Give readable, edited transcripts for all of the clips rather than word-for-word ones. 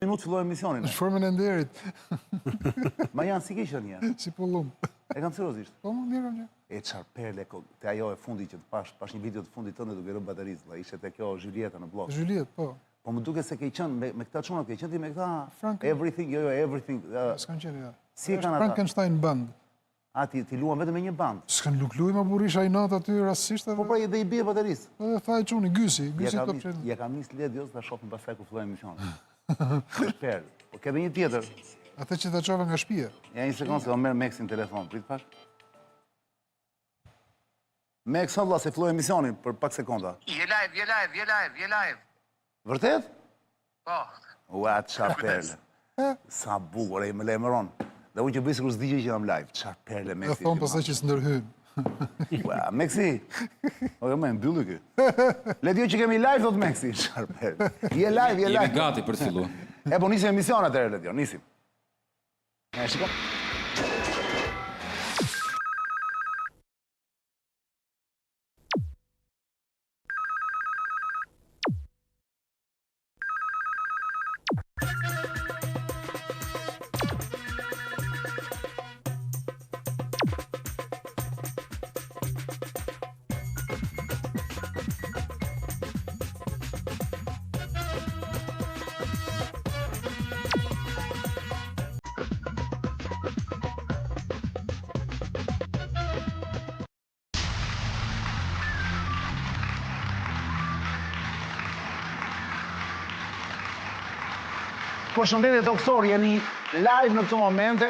Minutë filloi emisionin. Në formën e nderit. Manjan, si ke qenë një? Si pëllumb. E kam seriozisht. Po, më mirë, mirë. E çfarë perle, te ajo e fundit që të pash, pash një video të fundit tënde duke rënë baterisë, vlla, ishte te kjo Julieta në Bllok. Juliet, po. Po më duket se ke qenë me, me këta çunat, ke qenë ti me këta Frank... Everything, jo, jo, everything. Uh, S'kan qenë, jo. Si e kanë ata? Frankenstein Band. A, ti, ti luan vetëm me një bandë? S'kan nuk luaj ma burrë, isha inat aty rastësisht edhe. Po pra dhe i bie baterisë. Po dhe tha i çuni, Gysi, Gysi top çeli. Ja kam nis Ledios ta shohim pastaj kur fillojmë emisionin. Perlë. Po ke dhe një tjetër. Atë që ta çova nga shtëpia. Ja një sekondë se do merr Meksin në telefon, prit pak. Meks valla se filloi emisioni për pak sekonda. Je live, je live, je live, je live. Vërtet? Po. Ua, ça perle. Sa bukur, e më lajmëron. Dhe unë që bëj sikur s'di gjë që jam live. Ça perle, Meksi. Dhe thonë pastaj që s'ndërhyn. Ua, Meksi. O, jo, më mbylli ky. Ledio që kemi live, thotë Meksi. Ça perle. Je live, je live. Jemi gati për të filluar. E po nisim emisionin atëherë, Ledio, nisim. E, shiko. Përshëndetje Top Story, jeni live në këto momente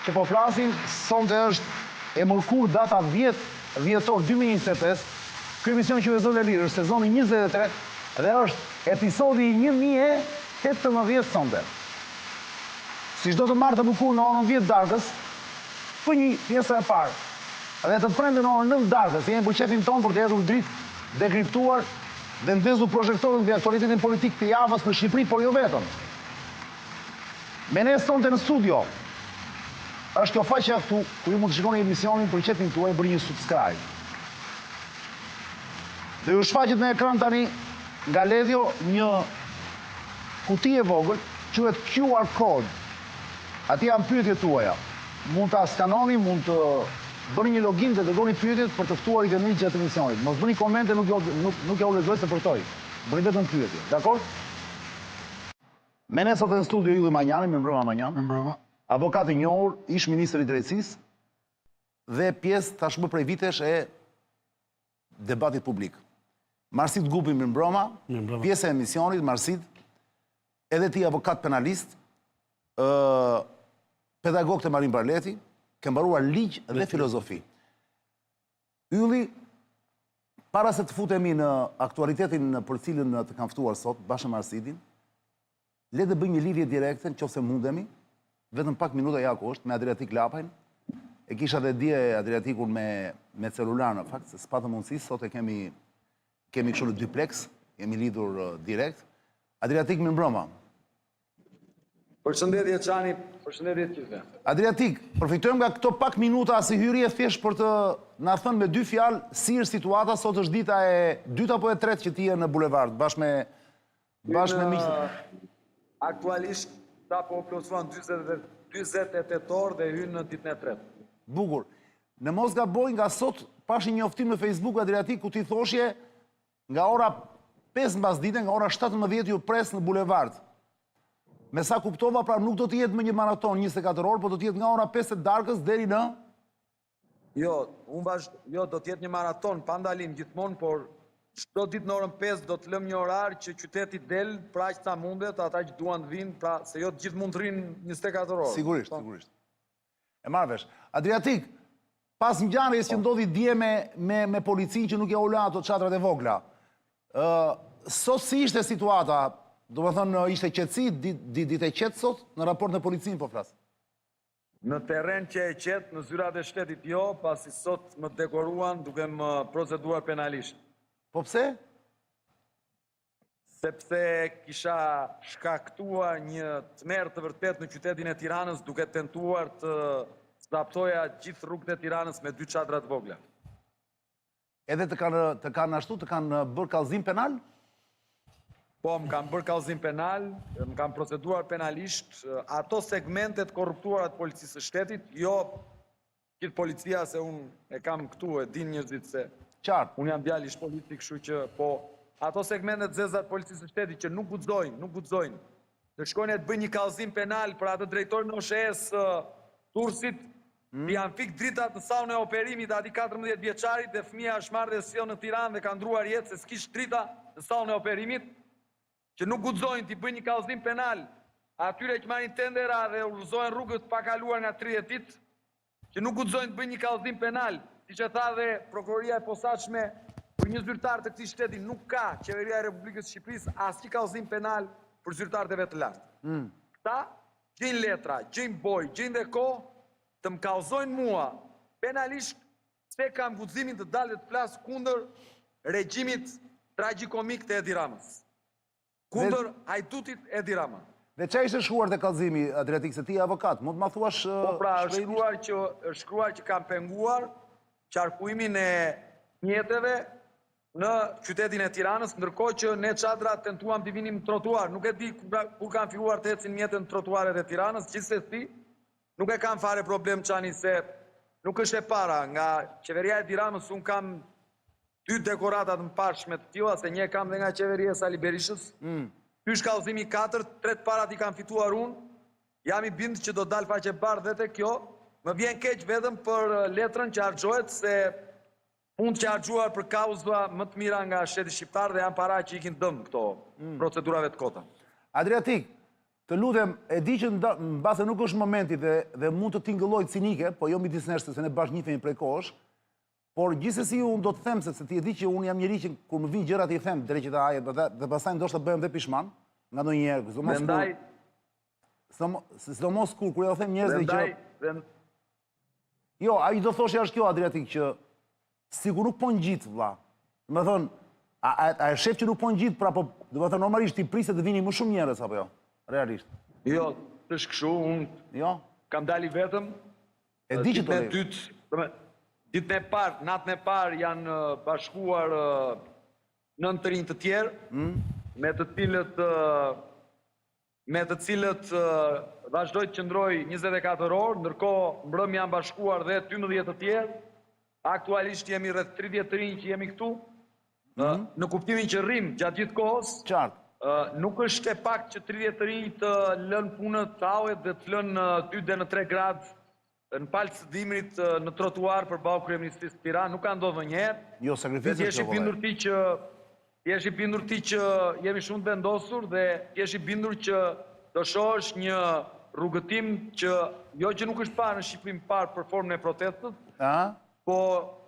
që po flasim, sonte është e mërkurë data 10 dhjetor 2025. Ky emision që Zot e Lirë është sezoni 23 dhe është episodi 1018 sonte. Si çdo të martë e mërkurë në orën 10 darkës, Për një pjesa e parë. Dhe të premte në orën 9 darkës, jemi për qefin tonë për të hedhur dritë, dekriptuar dhe ndezur prozhektorët mbi aktualitetin politik të javës në Shqipëri, por jo vetëm. Me ne sonte në studio është kjo faqja këtu ku ju mund të shikoni emisionin për qefin tuaj, bëni një subscribe. Dhe ju shfaqet në ekran tani nga Ledio një kuti e vogël, quhet QR code. Aty janë pyetjet tuaja. Mund ta skanoni, mund të bëni një login dhe dërgoni pyetjet për të ftuarit e mi gjatë emisionit. Mos bëni komente, nuk nuk nuk jua lexoj se përtoj. Bëni vetëm pyetje. Dakord? Me ne sot në studio Ylli Manjani, mirëmbrëma Manjan. Mirëmbrëma. Avokat i njohur, ish ministër i drejtësisë dhe pjesë tashmë prej vitesh e debatit publik. Marsid Gupi, mirëmbrëma. Mirëmbrëma. Pjesë e emisionit, Marsid, edhe ti avokat penalist, ë pedagog te Marin Barleti, ke mbaruar ligj dhe filozofi. Ylli, para se të futemi në aktualitetin për cilën të kam ftuar sot, bashkë me Marsidin, le të bëjmë një lidhje direkte, në qoftë se mundemi, vetëm pak minuta ja ku është, me Adriatik Lapajn, e kisha dhe dje Adriatikun me, me celular në fakt, se s'patëm mundësi, sot e kemi, kemi kështu në duplex, jemi lidhur uh, direkt. Adriatik, mirëmbrëma. Përshëndetje Çani, përshëndetje të gjithëve. Adriatik, përfitojmë nga këto pak minuta si hyrje thjesht për të na thënë me dy fjalë si është situata, sot është dita e dytë apo e tretë që ti je në bulevard bashkë me bashkë me miqtë. Aktualisht sapo u plotësuan 48 orë dhe hyn në ditën e tretë. Bukur. Në mos gaboj nga sot pashë një njoftim në Facebook Adriatik ku ti thoshje Nga ora 5 mbasdite, nga ora 17 ju pres në bulevard. Me sa kuptova, pra nuk do të jetë më një maraton 24 orë, po do të jetë nga ora 5 e darkës deri në Jo, unë vazh, jo, do të jetë një maraton pa ndalim gjithmonë, por çdo ditë në orën 5 do të lëmë një orar që qyteti del, pra aq sa mundet, ata që duan të vinë, pra se jo të gjithë mund të rrinë 24 orë. Sigurisht, po. sigurisht. E marr vesh. Adriatik, pas ngjarjes që po. ndodhi dje me me me policinë që nuk ja u la ato çadrat e vogla. Ë, sot si ishte situata? Domethënë ishte qetësi, ditë ditë e qetë sot në raport me policinë po flas. Në terren qe e qetë, në zyrat e shtetit jo, pasi sot më dekoruan duke më proceduar penalisht. Po pse? Sepse kisha shkaktuar një tmerr të vërtetë në qytetin e Tiranës duke tentuar të zaptoja gjithë rrugët e Tiranës me dy çadra të vogla. Edhe të kanë të kanë ashtu, të kanë bërë kallëzim penal? Po, më kanë bërë kallëzim penal, më kanë proceduar penalisht ato segmente të korruptuara të policisë së shtetit, jo gjithë policia se unë e kam këtu, e din njerëzit se Qartë. unë jam djalë ish polici, kështu që po ato segmente të zeza të policisë së shtetit që nuk guxojnë, nuk guxojnë të shkojnë e të bëjnë një kallëzim penal për atë drejtorin e OSHEE-së Durrësit, mm. janë fik dritat në sallën e operimit atij 14 vjeçarit dhe fëmija është marrë dhe sjellë në Tiranë dhe ka ndruar jetë se s'kish drita në sallën e operimit, që nuk guxojnë t'i bëjnë një kallëzim penal atyre që marrin tendera dhe u rrëzohen rrugët pa kaluar nga 30 ditë, që nuk guxojnë të bëjnë një kallëzim penal, siç e tha dhe prokuroria e posaçme për një zyrtar të këtij shteti nuk ka qeveria e Republikës së Shqipërisë asnjë kallëzim penal për zyrtarët e vet të lartë. Mm. Këta gjejnë letra, gjejnë bojë, gjejnë dhe kohë të më kallëzojnë mua penalisht pse kam guximin të dal dhe të flas kundër regjimit tragjikomik të Edi Ramës. Kundër hajdutit Edi Rama. Dhe ça ishte shkruar te kallëzimi, Adriatik, se ti je avokat, mund të ma thuash Po pra, është shkruar që është shkruar që kam penguar qarkullimin e mjeteve në qytetin e Tiranës, ndërkohë që ne çadrat tentuam t'i vinim në trotuar. Nuk e di kur kanë filluar të ecin mjetet në trotuaret e Tiranës, gjithsesi nuk e kam fare problem Çani se nuk është e para nga qeveria e Edi Ramës unë kam dy dekorata të mëparshme të tilla, se një e kam dhe nga qeveria e Sali Berishës. Mm. Ky është kallëzimi i katërt, tre të parat i kam fituar unë. Jam i bindur që do dal faqebardhë dhe te kjo. Më vjen keq vetëm për letrën që harxhohet se mund të harxhuar për kauza më të mira nga shteti shqiptar dhe janë para që ikin dëm këto mm. procedurave të kota. Adriatik, të lutem, e di që mbase nuk është momenti dhe, dhe mund të tingëllojë cinike, po jo midis nesh se ne bashkë njihemi prej kohësh, Por gjithsesi unë do të them sepse ti e di që unë jam njeri që kur më vijnë gjërat i them dreqit e hajit dhe, dhe pastaj ndoshta bëhem dhe pishman nga ndonjëherë, sidomos kur sidomos kur kur ja them njerëzve që dhe Jo, ai do thoshja është kjo Adriatik që sikur nuk po ngjit vlla. Domethënë, a, a, a e shef që nuk po ngjit, pra po, domethënë normalisht ti prisje të vinin më shumë njerëz apo jo? Realisht. Jo, është kështu, unë jo. kam dalë i vetëm, E di që do Ditën e dytë, domethënë, ditën e parë, natën e parë janë bashkuar nëntë të rinj të tjerë, mm. me të cilët me të cilët vazhdoj të qëndroj 24 orë, ndërkohë mbrëm janë bashkuar dhe 12 të tjerë. Aktualisht jemi rreth 30 të rinj që jemi këtu. Mm -hmm. Në kuptimin që rrim gjatë gjithë kohës. Qartë. Nuk është e pak që 30 të rinj të lënë punët, hallet dhe të lënë 2 dhe në 3 gradë në palcë të dimrit në trotuar përballë kryeministrisë së Tiranë, nuk ka ndodhur ndonjëherë. Jo, sakrificë është kjo. Ti je i bindur ti që ti je i bindur ti që jemi shumë të vendosur dhe ti je i bindur që do shohësh një rrugëtim që jo që nuk është parë në Shqipëri më parë për formën e protestës, po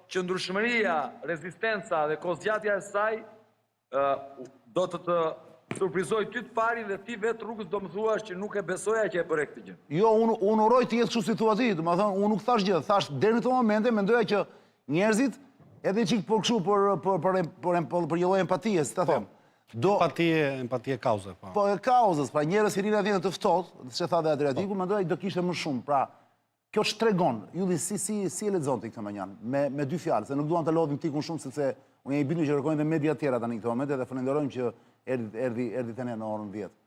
qëndrueshmëria, rezistenca dhe kohëzgjatja e saj do të të surprizojë ty të parin dhe ti vetë rrugës do më thuash që nuk e besoja që e bëre këtë gjë. Jo, unë unë uroj të jetë kështu si thua ti, domethënë unë nuk thash gjë, thash deri në këto momente mendoja që njerëzit edhe çik për kështu për për për për për, për një lloj empatie, si ta po. them. Do empatie, empatie kauze, po. Po e kauzës, pra njerëz që rrinë atje në të ftohtë, siç e tha dhe Adriatiku, po. mendoja do kishte më shumë, pra Kjo ç'tregon, Ylli si si si e lexon ti këtë mënjanë me me dy fjalë, se nuk duam të lodhim Tikun shumë sepse unë jam i bindur që kërkojnë dhe media të tjera tani në këtë moment dhe falenderojmë që erdhi erdhi erdhi te ne në orën 10.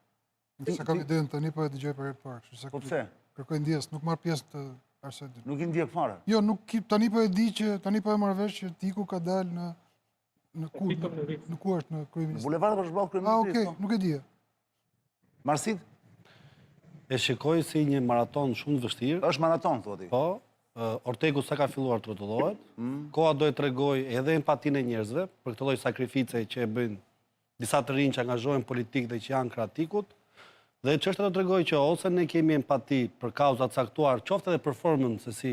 Ti s'e kam idenë tani po e dëgjoj për herë të parë, kështu se Po pse? Kërkoj ndjesë, nuk marr pjesë të arsyetimit. Nuk i ndjek fare. Jo, nuk tani po e di që tani po e marr vesh që Tiku ka dalë në në ku në ku është në kryeministri. Bulevard apo përballë kryeministrisë? Ah, okay, po. nuk e dija. Marsit? E shikoj si një maraton shumë të vështirë. Është maraton, thua ti. Po, Orteku sa ka filluar të rrotullohet. Mm. Koha do e tregojë edhe empatinë e njerëzve për këtë lloj sakrifice që e bëjnë disa të rinj që angazhohen politik dhe që janë krah Tikut. Dhe çështja do të tregojë që ose ne kemi empati për kauza të caktuar, qoftë edhe për formën se si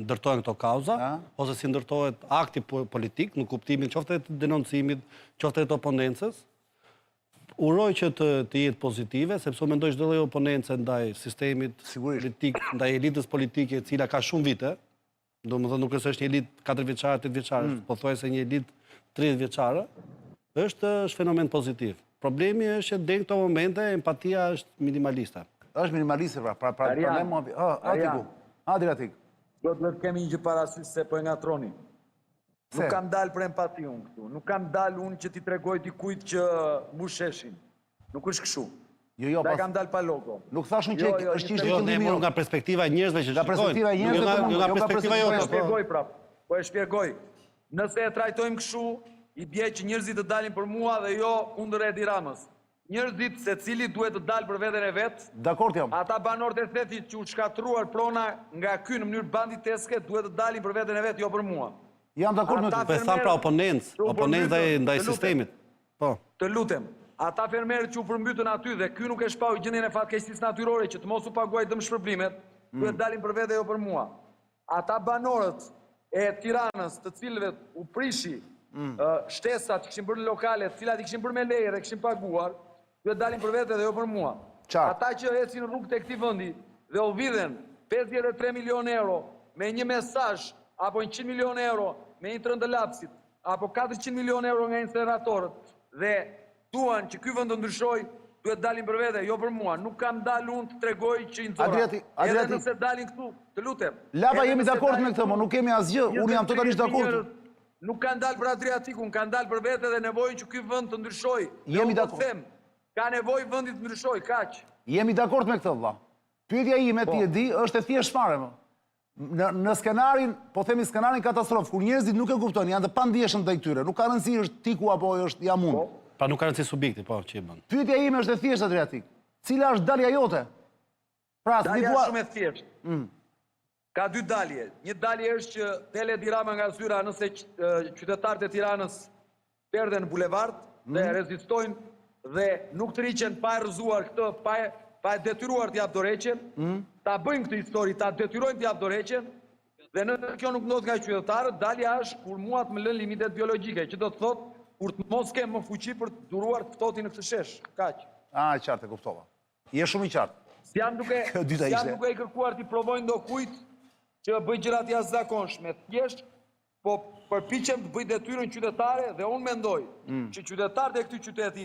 ndërtohen këto kauza, ose si ndërtohet akti politik, në kuptimin qoftë edhe të denoncimit, qoftë edhe të oponencës. Uroj që të, të jetë pozitive, sepse unë mendoj çdo lloj oponence ndaj sistemit politik, ndaj elitës politike e cila ka shumë vite, Domethënë nuk është se është një elitë 4 vjeçare, 8 vjeçare, mm. pothuajse një elitë 30 vjeçare, është është fenomen pozitiv. Problemi është që deri në këto momente empatia është minimaliste. Është minimaliste pra, pra, pra, pra ne mua, ah, Atiku, Adriatik. Do të kemi një gjë parasysh se po e ngatërroni. Nuk kam dalë për empati unë këtu, nuk kam dalë unë që t'i tregoj dikujt që mbush sheshin. Nuk është kështu. Jo, jo, pas... kam dalë pa logo. Nuk thashë unë që jo, jo, është ishte jo, qëllimi. Jo, nga perspektiva e njerëzve që shikojnë. Nga perspektiva e njerëzve, jo, jo nga perspektiva jote. Po e shpjegoj prapë. Po e shpjegoj. Nëse e trajtojmë kështu, i bie që njerëzit të dalin për mua dhe jo kundër Edi Ramës. Njerëzit secili duhet të dalë për veten e vet. Dakord jam. Ata banorët e Thethit që u shkatërruar prona nga ky në mënyrë banditeske duhet të dalin për veten e vet, jo për mua. Jam dakord me ty. Po e pra oponencë, oponencë ndaj ndaj sistemit. Po. Të lutem, ata fermerët që u përmbytën aty dhe ky nuk e shpalli gjendjen e fatkeqësisë natyrore që të mos u paguajë dëmshpërblimet, mm. duhet dalin për vete jo për mua. Ata banorët e Tiranës, të cilëve u prishi mm. shtesat që kishin bërë në lokale, të cilat i kishin bërë me leje dhe kishin paguar, duhet dalin për vete dhe jo për mua. Qartë. Ata që ecin në rrugët e këtij vendi dhe u vidhen 53 milion euro me një mesazh apo 100 milion euro me një të rënë të lapsit, apo 400 milionë euro nga inceneratorët dhe duan që ky vend të ndryshojë, duhet dalin për vete, jo për mua. Nuk kam dalë unë të tregoj që i nxora. Adriati, Adriati, Edhe nëse dalin këtu, të lutem. Lapa jemi dakord me këtë, mo nuk kemi asgjë, unë jam totalisht dakord. Nuk kanë dalë për Adriatikun, kanë dalë për vete dhe nevojën që ky vend të ndryshojë. Jemi dakord. Them, ka nevojë vendi të ndryshojë, kaq. Jemi dakord me këtë vëlla. Pyetja ime ti e po. di, është e thjeshtë fare më. Në në skenarin, po themi skenarin katastrofë, kur njerëzit nuk e kuptojnë, janë të pandjeshëm ndaj këtyre, nuk ka rëndësi është Tiku apo është jam unë. Po. Pra nuk ka rëndësi subjekti, po, që i bën. Pyetja ime është e thjeshtë Adriatik. Cila është dalja jote? Pra, dalja është shumë e thjeshtë. Mm. Ka dy dalje. Një dalje është që del Edi Rama nga zyra nëse qytetarët e Tiranës derdhen në bulevard dhe mm. rezistojnë dhe nuk tërhiqen pa e rrëzuar këtë, pa e, pa e detyruar të japë dorëheqjen, mm. ta bëjmë këtë histori, ta detyrojmë të japë dorëheqjen, dhe nëse kjo nuk ndodh nga qytetarët, dalja është kur mua të më lënë limitet biologjike, që do të thotë kur të mos kem më fuqi për të duruar të ftohtin në këtë shesh. Kaq. Ah, qartë, e kuptova. Je shumë i qartë. S'jam duke, s'jam duke i kërkuar t'i provoj ndokujt që bëj gjëra të jashtëzakonshme. Thjesht Po përpiqem të bëj detyrën qytetare dhe unë mendoj mm. që qytetarët e këtij qyteti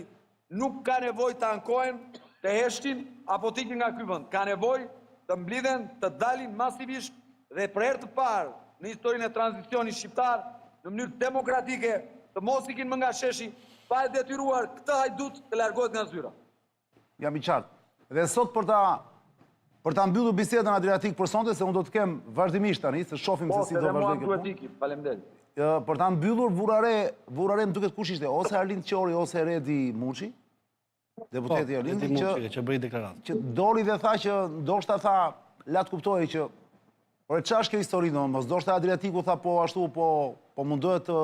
nuk ka nevojë të ankohen, të heshtin apo të ikin nga ky vend. Ka nevojë të mblidhen, të dalin masivisht dhe për herë të parë në historinë e tranzicionit shqiptar, në mënyrë demokratike, të mos ikin më nga sheshi pa e detyruar këtë hajdut të largohet nga zyra. Jam i qartë. Dhe sot për ta për ta mbyllur bisedën Adriatik për sonte se unë do të kem vazhdimisht tani, se shohim po, se si do vazhdojë kjo. Po, faleminderit. Për ta mbyllur vura re, vura re më duket kush ishte ose Arlind Qori ose Redi Muçi. Deputeti po, Arlind që që bëri deklaratë. Që doli dhe tha që ndoshta tha la të kuptohej që Por ça është kjo histori, do, mos ndoshta Adriatiku tha po ashtu, po, po mundohet të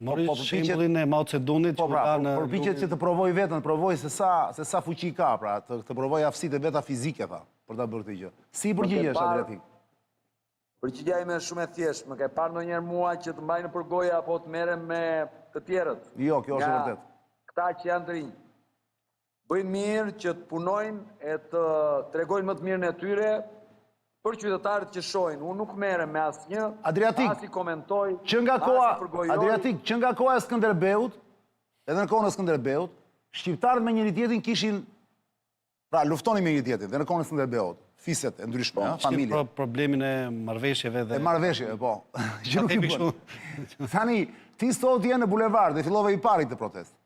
Mori po, po shembullin e Mao Zedonit po, pra, po, përpiqet që të provojë veten, të provojë se sa se sa fuqi ka, pra, të, të provojë aftësitë e veta fizike tha, për ta bërë këtë gjë. Si i përgjigjesh Adriatik? Përgjigja ime është shumë e thjeshtë, më ke parë ndonjëherë mua që të mbaj nëpër gojë apo të merrem me të tjerët. Jo, kjo është e vërtetë. Këta që janë të rinj. Bëjnë mirë që të punojnë e të tregojnë më të mirën e tyre për qytetarët që shohin. Unë nuk merrem me asnjë, Adriatik, as i komentoj, që nga koha, as i përgojoj. Adriatik, që nga koha e Skënderbeut, edhe në kohën e Skënderbeut, shqiptarët me njëri-tjetrin kishin pra luftonin me njëri-tjetrin dhe në kohën e Skënderbeut, fiset e ndryshme, po, ëh, familje. Pro, problemin e marrëveshjeve dhe E marrëveshjeve, po. Që nuk i bën. Tani ti sot je në bulevard dhe fillove i pari këtë protestë.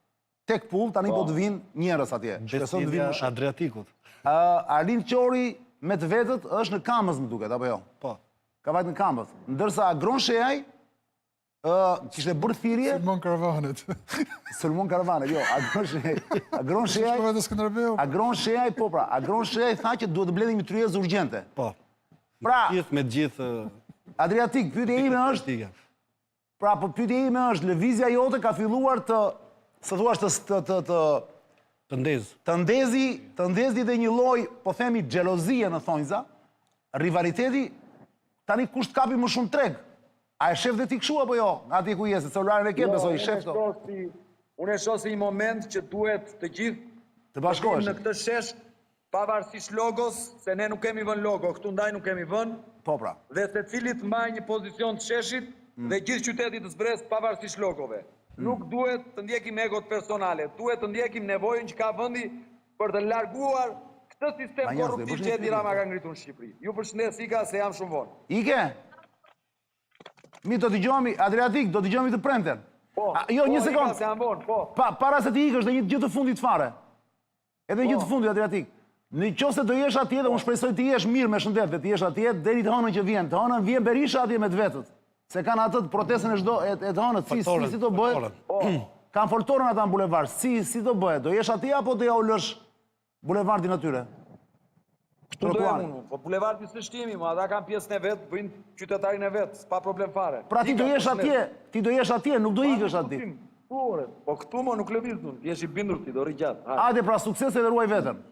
Tek pull tani po, po të vijnë njerëz atje. Shpresoj të vijnë më shumë. Adriatikut. Ë Arlind Qori me të vetët është në Kamëz më duket apo jo? Po. Ka vajt në Kamëz. Ndërsa Agron Shehaj ë kishte bërë thirrje Sulmon karavanet. Sulmon karavanet, jo, Agron Shehaj. Agron Shehaj. Shkove te Skënderbeu. Agron Shehaj, po pra, Agron Shehaj tha që duhet të mbledhim një tryezë urgjente. Po. Pra, gjithë me të gjithë Adriatik, pyetja ime është Pra, po pyetja ime është, lëvizja jote ka filluar të, si thua të të të të të ndez. Të ndezi, të ndezi dhe një lloj, po themi xhelozie në thonjza, rivaliteti, tani kush të kapi më shumë treg? A e shef dhe ti kështu apo jo? Nga atje ku je, se celularin e ke, jo, besoj i shef to. Unë e shoh si një moment që duhet të gjithë të bashkohesh në këtë shesh Pavarësisht logos, se ne nuk kemi vënë logo, këtu ndaj nuk kemi vënë. Po pra. Dhe secili të mbajë një pozicion të sheshit mm. dhe gjithë qyteti të zbresë pavarësisht logove. Mm. Nuk duhet të ndjekim egot personale, duhet të ndjekim nevojën që ka vendi për të larguar këtë sistem korruptiv që Edi Rama ka ngritur në Shqipëri. Ju përshëndes Ika se jam shumë vonë. Ike? Mi do dëgjohemi, Adriatik, do dëgjohemi të premten. Po, jo, një po, sekond. Se jam vonë, po. Pa, para se të ikësh dhe një gjë të fundit fare. Edhe një gjë të fundit Adriatik. Në qoftë se do jesh atje dhe unë shpresoj të jesh mirë me shëndet dhe të jesh atje deri të hënën që vjen. Të hënën vjen Berisha atje me të vetët. Se kanë atë protestën e çdo e, e të hënës, si si si do bëhet? Po. Kanë foltoren ata në bulevard. Si si do bëhet? Do jesh atje apo do ja u lësh bulevardin atyre? Këtu do jem unë, po bulevardi s'është imi, mo ata kanë pjesën e vet, bëjnë qytetarin e vet, s'pa problem fare. Pra ti do jesh atje, ti do jesh atje, nuk do ikësh aty. Po, ore, po këtu mo nuk lëviz unë, jesh i bindur ti, do rri gjatë. Hajde pra suksese dhe ruaj veten.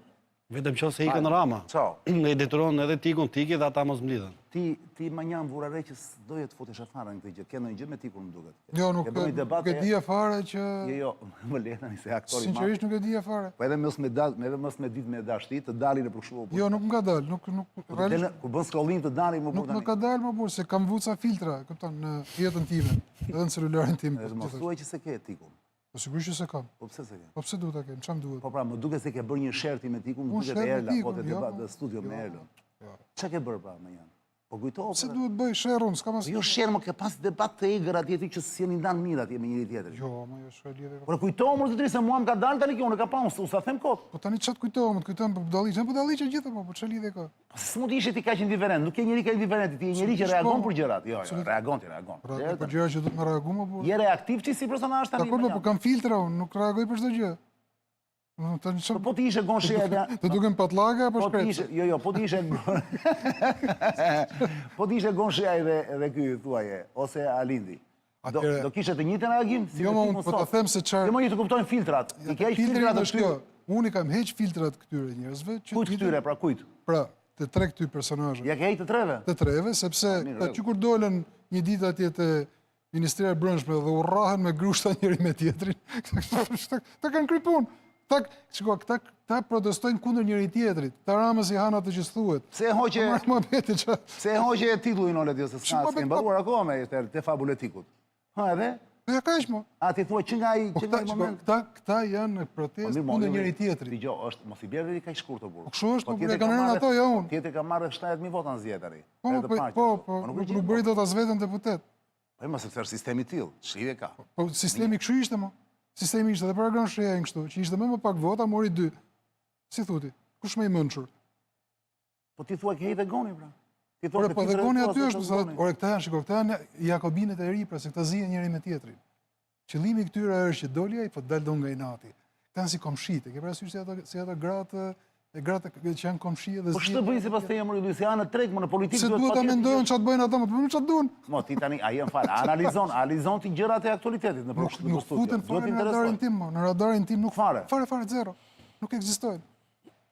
Vetëm qoftë se ikën Rama. Ciao. Ne i detyron edhe Tikun t'iki dhe ata mos mblidhen. Ti ti Manjan vura re që s'doje të futeshe fare në këtë gjë. Ke ndonjë gjë me Tikun më duket. Jo, nuk e nuk e dija fare që Jo, jo, më le tani se aktori i madh. Sinqerisht nuk e dija fare. Po edhe mos me dal, edhe mos me ditë me dash ti të dalin nëpër kështu. Jo, nuk më ka dalë, nuk nuk po realisht. Kur bën scrolling të dalin më Nuk më ka dalë më burrë se kam vu ca filtra, kupton, në jetën time, edhe në celularin tim. Edhe mos thuaj që s'e ke Tikun. Po sigurisht që s'e kam. Po pse s'e ke? Po pse duhet ta kem? Ç'më duhet? Po pra, më duket se ke bërë një sherr ti me Tikun, më duket Erla, po te debat në studio me jo, Erlën. Jo. Ç'a ke bërë pra Manjan? Po kujto. Pse duhet bëj sherr unë, s'kam asgjë. Jo sherr, mo ke pas debat të egër atje ti që s'jeni ndan mirë atje me njëri tjetrin. Jo, mo jo s'ka lidhje. Por kujto mo zotëri se mua më ka dalë tani kjo, unë e kam pa, unë s'ta them kot. Po tani ç'a të kujtohem, të kujtohem për budalliqe, budalliqe gjithë po, po ç'a lidhje ka? Po s'mund të ishe ti kaq indiferent, nuk je njeri kaq indiferent, ti je njeri që reagon për gjërat. Jo, jo, reagon ti, reagon. Reagon për gjërat që duhet me reagu mo burrë. Je reaktiv ti si personazh tani. Dakor, po kam filtra unë, nuk reagoj për çdo gjë. Po, po të ishe Gon Shehaj dhe... Të duken patllaga apo po shkret? Ishe, jo, jo, po të ishe... po të ishe Gon Shehaj dhe, dhe ky, thuaje, ose Alindi. Do, do kishe të njëjtin reagim? Si jo, më unë po të them se çfarë... Jo, mo një të kuptojnë filtrat. I ke heq filtrat të këtyre. Unë i kam heq filtrat këtyre njerëzve. Që kujt këtyre, pra kujt? Pra, të tre këtyre personazheve. Ja ke heq të treve? Të treve, sepse ta që kur dolën një ditë atje te Ministria e Brendshme dhe u rrahën me grushta njëri me tjetrin, këta kanë kry punë. Këta, shiko, këta, këta protestojnë kundër njëri tjetrit. Këta Ramës i hanë atë që s'thuhet. Pse e hoqe Pse e hoqe titullin ole ti se s'ka s'ke mbaruar akoma me te, te fabula e Tikut. Ha edhe? Po ja kaq mo. A ti thua që nga ai po që nga ai moment? Këta këta janë në protestë po, kundër njëri tjetrit. Dëgjo, është mos i bjer deri kaq shkurt o burrë. Po kështu është, po, po kanë rënë ato jo unë. Tjetri ka marrë 70000 vota në zgjedhje tani. Po, po, po, po, nuk nuk bëri dot as veten deputet. Po mo sepse është sistemi i tillë, ç'lidhje ka. Po sistemi kështu ishte mo. Sistemi ishte edhe për Agron Shehajn kështu, që ishte më më pak vota, mori dy. Si thu ti? Kush më i mençur? Po ti thua ke dhe Goni pra. Ti thua po dhe Goni aty është, po ore këta janë, shiko, këta janë jakobinët e ri, pra se këta zihen njëri me tjetrin. Qëllimi i këtyre është që doli ai, po dal do nga inati. Këta janë si komshit, e ke parasysh si ato si ato gratë e gratë që janë komshi dhe Po ç'të bëjnë sipas teje more Luis, janë në treg, mo në politikë duhet duhet ta mendojnë ç'të bëjnë ata, mo të bëjnë ç'të duan. Mo ti tani ai më fal, analizon, analizon ti gjërat e aktualitetit në nuk, nuk futen fare në radarin tim, mo, në radarin tim nuk fare. Fare fare zero. Nuk ekzistojnë.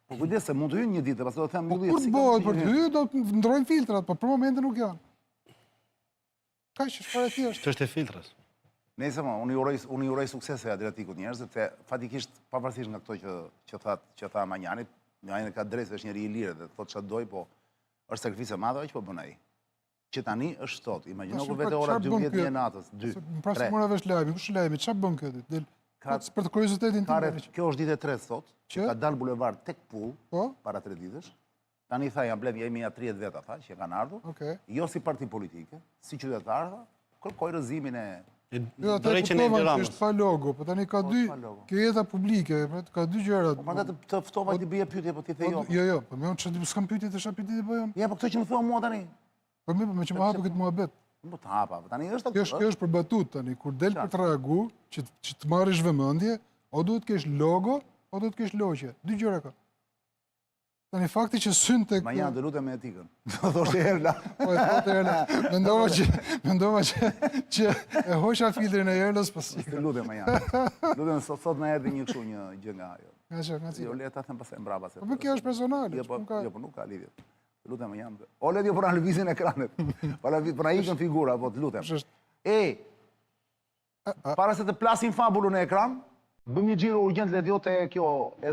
Po kujdes se mund të hyjnë një ditë, pastaj do të them po mbyllje. Kur të bëhet për të hyrë, do të ndrojnë filtrat, po për momentin nuk janë. Kaq është fare thjesht. Çështje filtrës. Nëse mo, unë i uroj unë i uroj suksese Adriatikut njerëz, sepse faktikisht pavarësisht nga këto që që tha që tha Manjani, Manjani ka drejtë se është njeri i lirë dhe thotë çfarë doj, po është sakrificë e madhe ajo që po bën ai. Që tani është sot, imagjino kur vete ora 12 e natës, 2. Pra se mora vesh lajmin, kush është lajmi, çfarë bën kjo ditë? Del ka për të kuriozitetin tim. Kjo është ditë e tretë sot, që ka dalë bulevard tek Pull po? para 3 ditësh. Tani tha, janë mbledh, jemi ja 30 veta, tha, që kanë ardhur. Okay. Jo si parti politike, si qytetarë, tha, kërkoj rrëzimin e... Jo, ata e kuptova që është pa logo, po tani ka po, dy, kjo jeta publike, pra, ka dy gjëra. Po prandaj të, të ftova po, të bëje pyetje, po ti the po, jo. Jo, jo, po më unë çfarë s'kam pyetje të çfarë pyetje të bëj unë. Ja, po këto që më thua mua tani. Po mirë, po meqë më hape këtë muhabet. Po të hapa, po tani është kjo. Kjo është për batut tani, kur del për të reagu, që që të marrësh vëmendje, o duhet të kesh logo, o duhet të kesh loqe. Dy gjëra ka. Tani fakti që s'hyn tek... Manjan, të lutem me etikën. Do thoshte Erla. Po e thotë Erla. Mendova që, mendova që, që e hoqa filtrin e Erlës, po si. Të lutem, Manjan. Lutem, sot, sot na erdhi një kështu një gjë nga ajo. Nga që, nga cila? Jo, le ta them pastaj mbrapa. Se po, po kjo është personale. Jo, po, jo, po nuk ka lidhje. Të lutem, Manjan. O, le po na lëvizin ekranet. Po na ikën figura, po të lutem. E, Para se të plasim fabulën në ekran, bëjmë një xhiro urgjent Ledio te kjo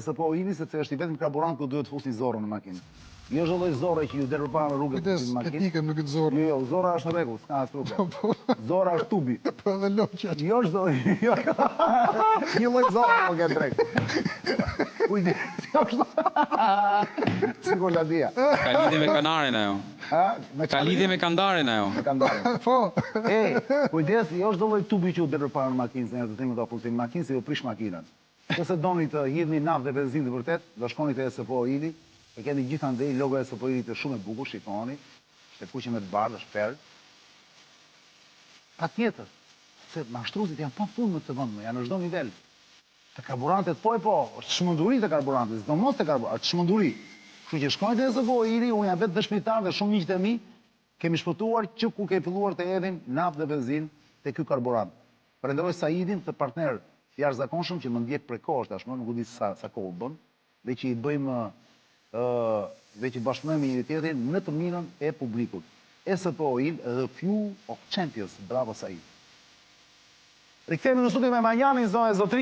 SPO Ini sepse është i vetmi karburant ku duhet të fusni zorrën në makinë. Jo çdo lloj zorre që ju del përpara në rrugë të në makinë. Kujdes, me këtë zorrë. Jo, jo, zorra është në rregull, s'ka as problem. Po, po. Zorra është tubi. Po edhe loqja. Jo çdo, jo. Një lloj zorre po ke drejt. Kujdes, jo çdo. Sikur la dia. Ka lidhje me kanarin ajo. Ha? Me Ka lidhje me kandarin ajo. Me kandarin. Po. E, kujdes, jo çdo lloj tubi që u del përpara në makinë, se njerëzit të thënë do fusin në makinë se ju prish makinën. Nëse doni të hidhni naftë dhe benzinë të vërtet, do shkoni te SPO Oili, e keni gjithandej, logoja e SPO Oilit është shumë e bukur, shikoni, është e kuqe me të bardhë, është perlë. Patjetër, se mashtruesit janë pafund në këtë vend, janë në çdo nivel. Te karburantet po e po, është çmenduri te karburantet, sidomos te karburantet, është çmenduri. Kështu që shkoni te SPO Oili, unë jam vetë dëshmitar dhe shumë miqtë e mi, kemi shpëtuar që kur kemi filluar të hedhim naftë dhe benzinë te ky karburant. Falenderoj Saidin, këtë partner të jashtëzakonshëm që më ndjek prej kohësh tashmë, nuk e di sa sa kohë u bën, dhe që i bëjmë ë dhe që bashkëpunojmë me njëri tjetrin në të mirën e publikut. SPO Oil, the fuel of champions. Bravo Said. Rikthehemi në studio me Manjanin, zonja e zotërinj.